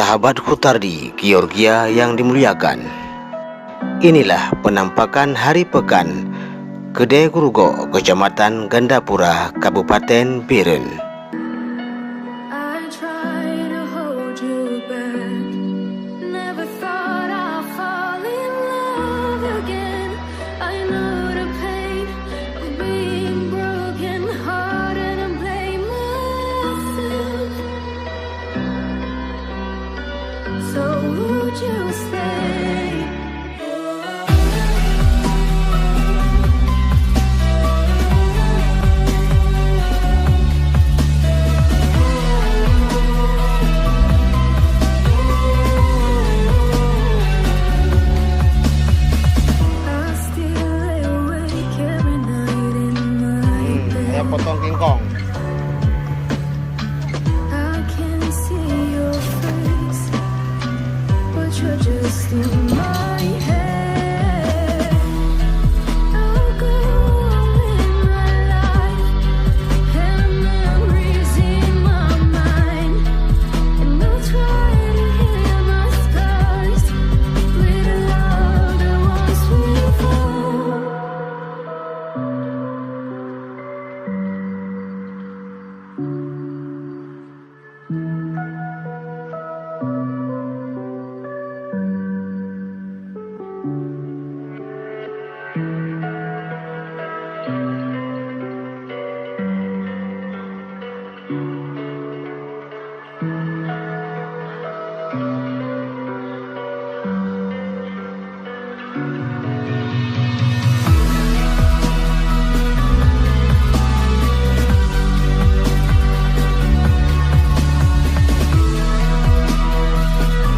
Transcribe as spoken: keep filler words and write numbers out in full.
Sahabat Khutardi Georgia yang dimuliakan, inilah penampakan hari pekan Keudè Gurugok, Kecamatan Gandapura, Kabupaten Bireuen. I try to hold you back. Never thought I'd fall in love again. I know the pain of being broken hearted and blame myself. So would you stay?